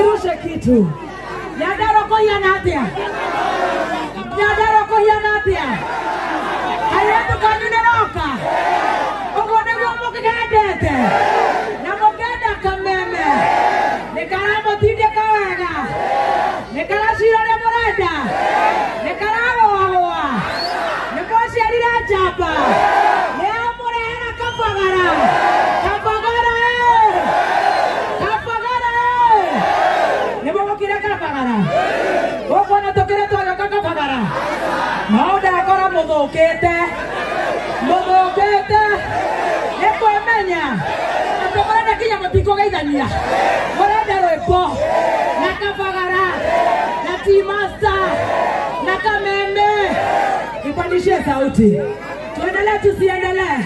Usirushe kitu. Nyandarua kũhiana atĩa? Nyandarua kũhiana atĩa? Kairĩtu kanyu nĩroka. Ũguo nĩguo mũkĩgendete. Na mũkenda kameme. Nĩ karamũtindĩka wega. Nĩ karacira ũrĩa mũrenda. Nĩ karagũagũa. Nĩ mwaciarire njamba. Nĩ amũrehera kabagara. Kabagara ĩ! Kabagara ĩ! Nĩ mũgũkire kabagara. Gũkũ ona tũkĩrĩ twagĩũka kabagara. No ndakora mũthũkĩte. Mũthũkĩte. Nĩ kwĩmenya. Atĩ mũrenda kinya mũtikũgeithania. Mũrenda rwĩmbo. Na kabagara. Na T-master. Na kameme. Nipandishie sauti. Tuendelee tusiendelee?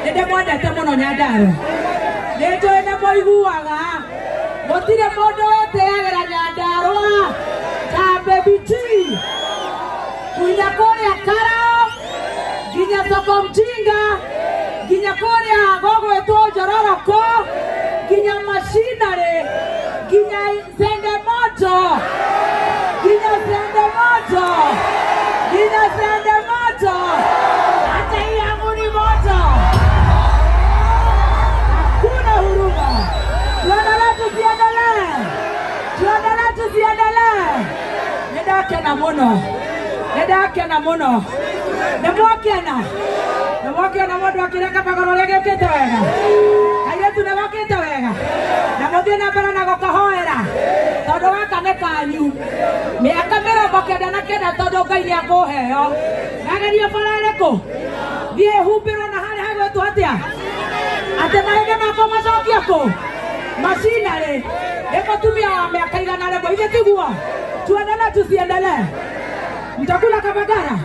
Nĩ ndĩmwendete mũno Nyandarua. Nĩ njũĩ nĩ mũiguaga. Gũtirĩ mũndũ wĩtĩagĩra Nyandarua ta Baby T. Nginya kũrĩa Karao, nginya soko mjinga, nginya kũrĩa gũgwĩtwo Njororoko, nginya machinery, nginya sende moto, nginya sende moto, nginya sende moto. Hata hii yangu ni moto. Hakuna huruma. Tuendelee tusiendelee? Tuendelee tusiendelee? Nĩ ndakena mũno. Nĩ ndakena mũno. Nĩ mwakena. Nĩ mwakena mũndũ akĩreka magũrũ ũrĩa gĩũkĩte wega. Airĩtu nĩ gokĩte wega. Na mũthiĩ na mbere na gũkahoera. Tondũ gaka nĩ kanyu. Mĩaka 99 tondũ Ngai nĩ akũheo. Nagerio bara ĩrĩkũ? Thiĩ humbĩrwo na harĩa hagwĩtwo atĩa? Atĩ mahĩndĩ makwa macokie kũ? Macinarĩ. Nĩ mũtumia wa mĩaka 100. Ithe tiguo? Tuendelee tusiendelee? Mtakula kabagara?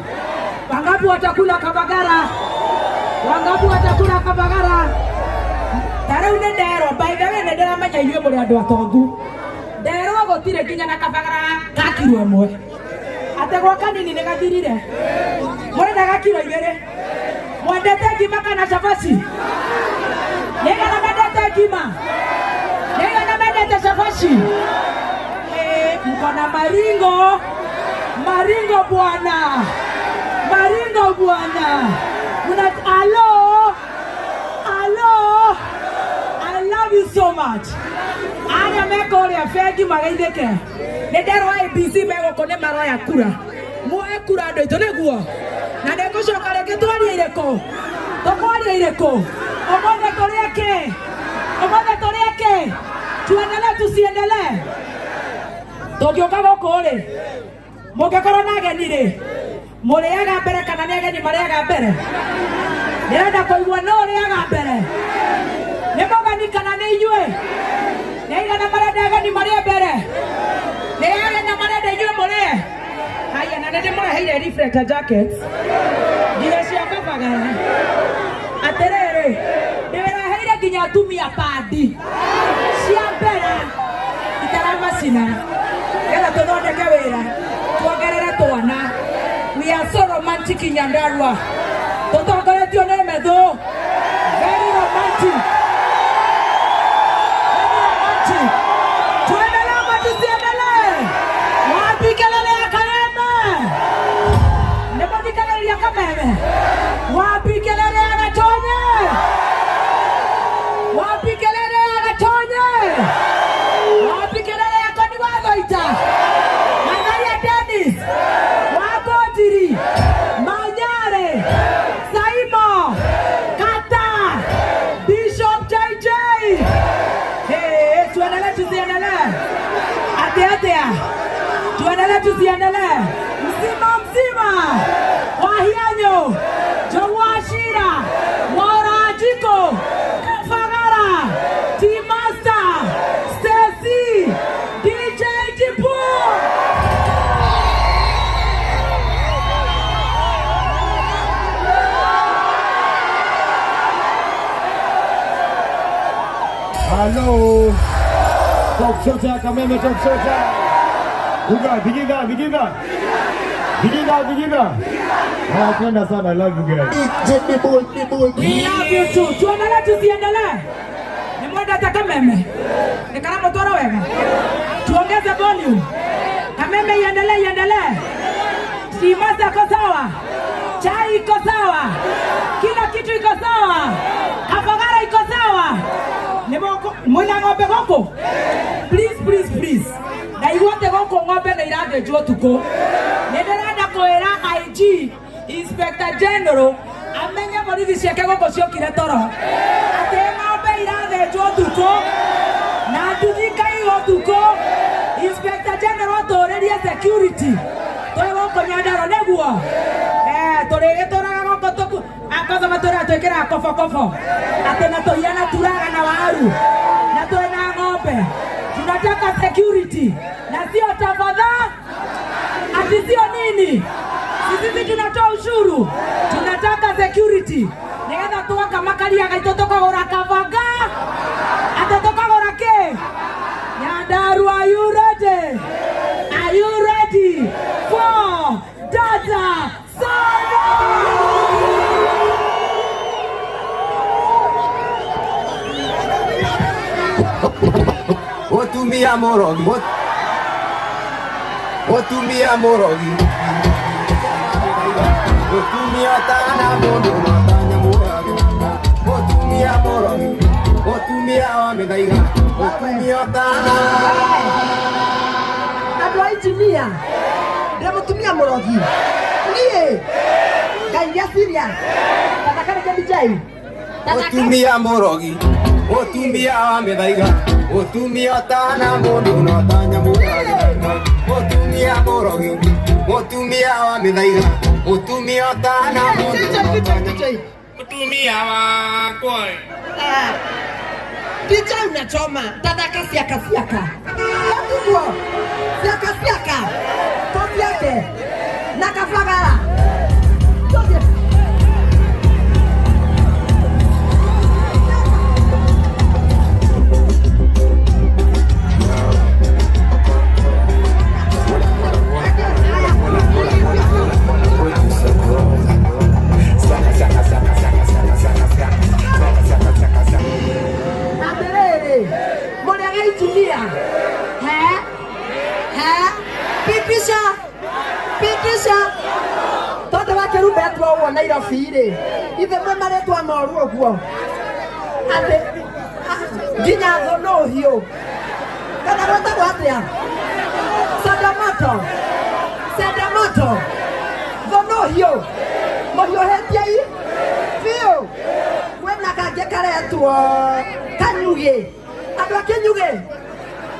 Wangapi watakula kabagara? Wangapi watakula kabagara? Ta rĩu nĩ nderwo, by the way nĩ ndĩramenya inyuĩ mũrĩ andũ atongu. Nderwo gũtirĩ nginya na kabagara ka kiro ĩmwe. Atĩ gwa kanini nĩ gathirire. Mũrenda ga kiro igĩrĩ. Mwendete ngima kana cabaci? Nĩ aigana mendete ngima? Nĩ aigana mendete cabaci? Eh, mko na maringo. Maringo bwana. Maringo bwana. Muna alo. Alo. I love you so much. Arĩa me kũrĩa bengi mageithĩke. Nĩ nderwo ABC megũkũ nĩ maroya kura. Muoe kura andũ aitũ nĩguo. Na nĩ ngũcoka rĩngĩ twarie irĩkũ? Tũkwaria irĩkũ? Ũmũthĩ tũrĩe kĩ? Ũmũthĩ tũrĩe kĩ? Tuendelee tusiendelee? Tũngĩũka gũkũ rĩ, mũngĩkorwo na ageni rĩ, mũrĩaga mbere kana nĩ ageni marĩaga mbere? Ndĩrenda kũigua no ũrĩaga mbere. Nĩ mũgeni kana nĩ inyuĩ? Nĩ aigana marenda ageni marĩe mbere? Nĩ aigana marenda inyuĩ mũrĩe? Haya, na nĩ ndĩmũreheire reflector jackets nginya cia kabagara. Atĩrĩrĩ, ndĩreheire nginya atumia padi cia mbere itaramacina getha tũthondeke wĩra tuongerere twana. We are so romantic in Nyandarua. Tũtongoretio nĩ Methu. Very romantic. Very romantic. Tuendelee ama tusiendelee? Wapi kelele ya Kameme? Nĩ mũthikagĩrĩria Kameme? Wapi kelele ya Gatonye? Wapi kelele ya Gatonye? Wapi kelele ya Koni wa Thaita? Matharia Dennis Wangũnjiri Manyare Saimo Kata Bishop JJ. Hey, tuendelee tusiendelee? Atia atia. Tuendelee tusiendelee? Mzima mzima. Wahianyo Jowashira Morajiko Kafagara T-Master Stacy DJ Jipu. Hello. Top shota, Kameme top shota. Uga, Viginda, Viginda. Viginda, Viginda. Nawapenda sana, I love you guys. We love you too. Tuendelee tusiendelee? Nĩ mwendete mwendete Kameme? Nĩ karamũtwara wega? Tuongeze volume. Kameme iendelee, iendelee. Simasa iko sawa, chai iko sawa, kila kitu iko sawa, Kabagara iko sawa. Mwina ng'ombe gũkũ? Please, please, please. Ndaigua atĩ gũkũ ng'ombe nĩ irathĩnjwo ũtukũ. Nĩ ndĩrenda kwĩra IG Inspector General amenye borithi ciake gũkũ ciokire toro atĩ ng'ombe irathĩnjwo ũtukũ na nduthi ikaigwo ũtukũ. Inspector General atũrĩrie security twĩ gũkũ Nyandarua nĩguo tũrĩgĩtũraga gũkũ tũku akotho matũraga twĩkĩraga kobokobo atĩ na tũhiana turaga na waru na twĩna ng'ombe. Tunataka security na sio tafadhali ati sio nini, sisi tunatoa ushuru, tunataka security nigetha twaka makaria gaitũ tukagũra kabaga atĩ tukagũra kĩ. Nyandarua, are you ready? Are you ready for Dada Sarah? Mũtumia mũrogi, mũtumia mũrogi, mũtumia tana mũndũ na nyamũ ya gĩthaka, mũtumia mũrogi, mũtumia wa mĩthaiga, mũtumia tana. Andũ a injinia, ndĩ mũtumia mũrogi niĩ? Ngai iria serious tathaka rĩngĩ, DJ. Mũtumia mũrogi, mũtumia wa mĩthaiga, mũtumia tana mũndũ na ta nyamũ ya gĩthaka, mũtumia mũrogi, mũtumia wa mĩthaiga, mũtumia tana mũndũ DJ. na DJ. ta nyamũ. DJ. Mũtumia wakwa. Ah, DJ, unachoma. Tathaka siaka siaka. Atiguo siaka siaka tũthiake na kabagara tũthiĩ. Atĩrĩrĩ, mũrĩaga injinia he he pitisha pitisha tondũ wa kĩrumbe ũguo Nairobi rĩ, ithe mwĩ marĩtwa moru ũguo atĩ nginya thũnũ hiũ kana gwĩtagwo atĩa? Sadamoto, sadamoto, thũnũ hiũ mũhiũhĩtie i biũ. Kwĩna kangĩ karetwo kanyugĩ. Andũ a kĩnyugĩ,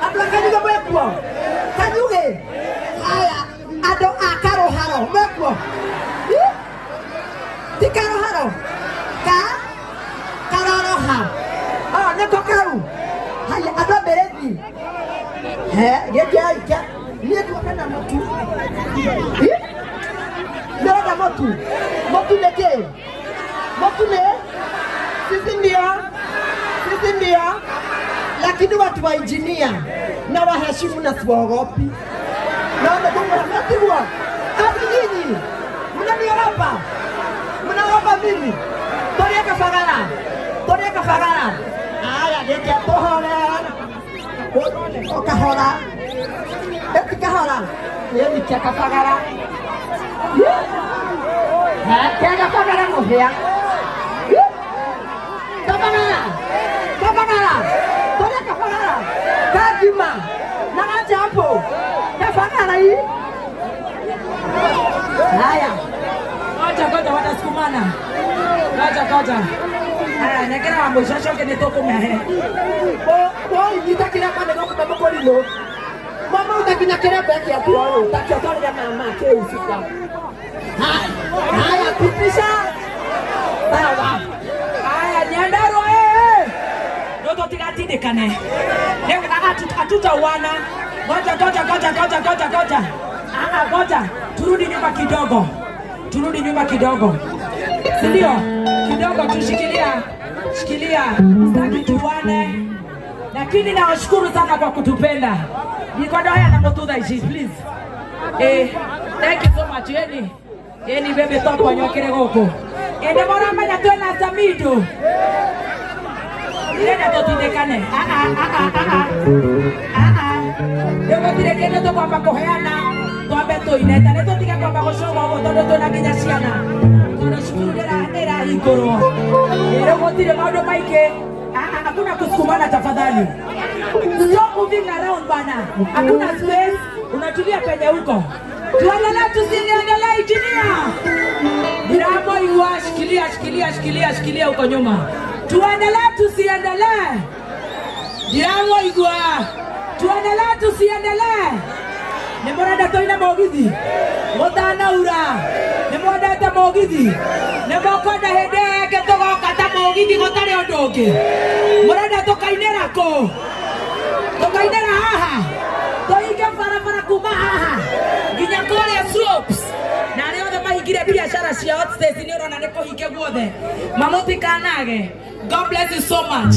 andũ a kanyugĩ mwĩkuo? Kanyugĩ haya. Andũ a karũharo mwĩkuo? Ih! Ti karũharo ka karoroha o nĩko kau. Haya, andũ a mbĩrĩthi he gĩkĩ aikia niĩ tuoke na mũtu. Ih! Ndĩrenda mũtu. Mũtu nĩ kĩ? Mũtu nĩ sisi ndio, sisi ndio, lakini watu wa injinia na waheshimu na siwaogopi. Naona kumratiguo ati nyinyi mnaniogopa, mnaogopa mimi. Toria kabagara, toria kabagara. Aya, gĩkĩ tũhore o kahora, eti kahora ĩni kabagara kĩa kabagara mũhĩa kabagara kabagara toria kabagara kagima na gachampo kabagara hii. Haya. Ngoja ngoja, watasukumana. Ngoja ngoja. Haya, nekera wa mũico coke nĩ tũkũmehe. Nyita kĩremba nĩ gũkũme mũkũrimũ mama utakinya kĩremba kĩaku ũyũ takĩo twarĩre mama kĩu cuka. Haya, pitisha, sawa. Haya, Nyandarua, eh. Ndio tũtigatindĩkane. Rĩu hatutauana. Ngoja ngoja ngoja ngoja ngoja ngoja. Ah, ngoja. Turudi nyuma kidogo. Turudi nyuma kidogo. Si ndio? Kidogo tushikilia. Shikilia. Sitaki tuane. Lakini nawashukuru sana kwa kutupenda. Niko haya na mutudha ici, please. Thank you so much. Yeni. Yeni bebe topo nyokere gũkũ. Ende mũramenya twĩna Samido. Ndĩrenda tũtindĩkane. Ah, ah, ah, ah, ah, ah. Ah, ah. Rĩu gũtirĩ kĩndũ tũkwamba kũheana, twambe tũine. Ta nĩ tũtige kwamba gũcũga ũguo tondũ twĩna nginya ciana, tondũ cukuru nĩrahingũrwo. Rĩu gũtirĩ maũndũ maingĩ. Ah, ah, hakuna kusukumana tafadhali. Stop moving around bana. Hakuna space. Unatulia penye huko. Tuendelee tusiendelee, engineer? Ndiramoigua, shikilia, shikilia, shikilia, shikilia huko nyuma. Tuendelee tusiendelee? Ndiramoigua. Tuendelee tusiendelee? Nĩ mũrenda tũine mũgithi gũtanaura? Nĩ mwendete mũgithi? Nĩ mũkwenda hĩndĩ ĩyo ĩngĩ tũgoka ta mũgithi gũtarĩ ũndũ ũngĩ? Mũrenda tũkainĩra kũ? Tũkainĩra haha, tũhinge barabara kuma haha nginya kũrĩa slopes, na arĩa othe mahingire biacara ciao. Stacy, nĩ ũrona nĩ kũhinge guothe. Mamũtikanage. God bless you so much.